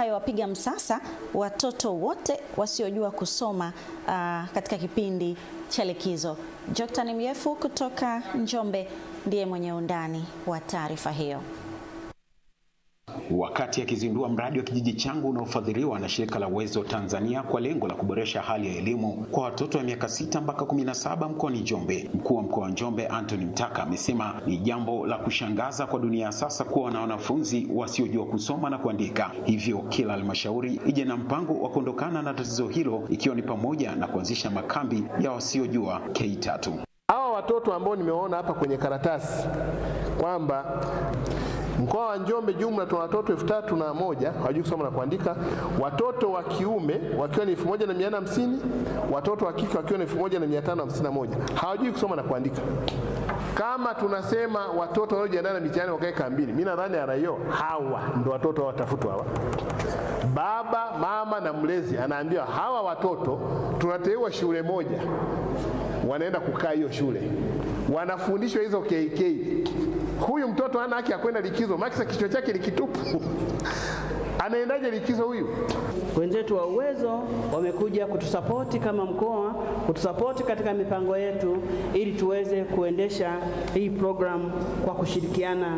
itakayowapiga msasa watoto wote wasiojua kusoma katika kipindi cha likizo. Joctan Myefu kutoka Njombe ndiye mwenye undani wa taarifa hiyo. Wakati akizindua mradi wa Kijiji Changu unaofadhiliwa na shirika la Uwezo Tanzania kwa lengo la kuboresha hali ya elimu kwa watoto wa miaka 6 mpaka 17 mkoani Njombe, mkuu wa mkoa wa Njombe Anthony Mtaka amesema ni jambo la kushangaza kwa dunia sasa kuwa na wanafunzi wasiojua kusoma na kuandika. Hivyo kila halmashauri ije na mpango wa kuondokana na tatizo hilo, ikiwa ni pamoja na kuanzisha makambi ya wasiojua K3. Hawa watoto ambao nimewaona hapa kwenye karatasi kwamba mkoa wa Njombe jumla tuna watoto 3001 hawajui kusoma na kuandika, watoto wa kiume wakiwa ni 1450, watoto wa kike wakiwa ni 1551 hawajui kusoma na kuandika. Kama tunasema watoto wanaojiandaa na mitihani wakae kambini, mimi nadhani RIO hawa ndio watoto watafutwa hawa. Baba, mama na mlezi anaambiwa hawa watoto tunateua shule moja, wanaenda kukaa hiyo shule, wanafundishwa hizo KK. Huyu mtoto hana haki ya kwenda likizo, maana kichwa chake ni kitupu. Anaendaje likizo huyu? Wenzetu wa Uwezo wamekuja kutusapoti kama mkoa, kutusapoti katika mipango yetu ili tuweze kuendesha hii program kwa kushirikiana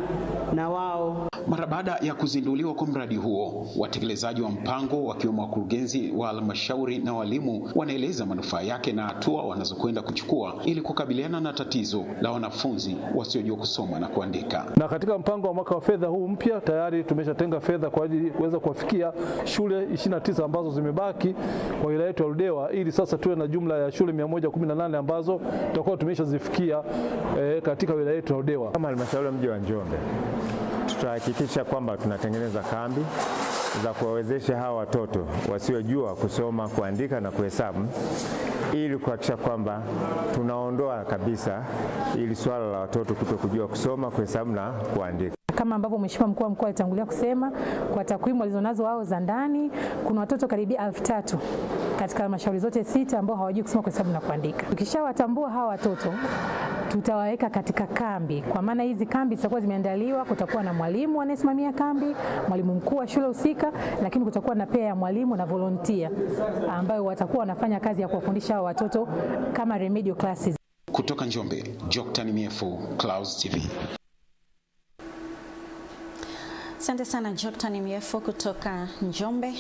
na wao. Mara baada ya kuzinduliwa kwa mradi huo, watekelezaji wa mpango wakiwemo wakurugenzi wa halmashauri na walimu wanaeleza manufaa yake na hatua wanazokwenda kuchukua ili kukabiliana na tatizo la wanafunzi wasiojua kusoma na kuandika. Na katika mpango wa mwaka wa fedha huu mpya tayari tumeshatenga fedha kwa ajili kuweza kuwafikia shule 29 ambazo zimebaki kwa wilaya yetu ya Ludewa, ili sasa tuwe na jumla ya shule 118 ambazo tutakuwa tumeshazifikia katika wilaya yetu ya Ludewa. Kama halmashauri ya mji wa Njombe tutahakikisha kwamba tunatengeneza kambi za kuwawezesha hawa watoto wasiojua kusoma, kuandika na kuhesabu, ili kuhakikisha kwamba tunaondoa kabisa ili swala la watoto kutokujua kusoma, kuhesabu na kuandika. Kama ambavyo Mheshimiwa Mkuu wa Mkoa alitangulia kusema, kwa takwimu walizonazo wao za ndani, kuna watoto karibia 3000 katika halmashauri zote 6 ambao hawajui kusoma, kuhesabu na kuandika. Tukishawatambua hawa watoto tutawaweka katika kambi, kwa maana hizi kambi zitakuwa zimeandaliwa, kutakuwa na mwalimu anayesimamia kambi, mwalimu mkuu wa shule husika, lakini kutakuwa na pia ya mwalimu na volunteer ambayo watakuwa wanafanya kazi ya kuwafundisha hawa watoto kama remedial classes. Kutoka Njombe, Joctan Myefu, Clouds TV. Asante sana Joctan Myefu kutoka Njombe.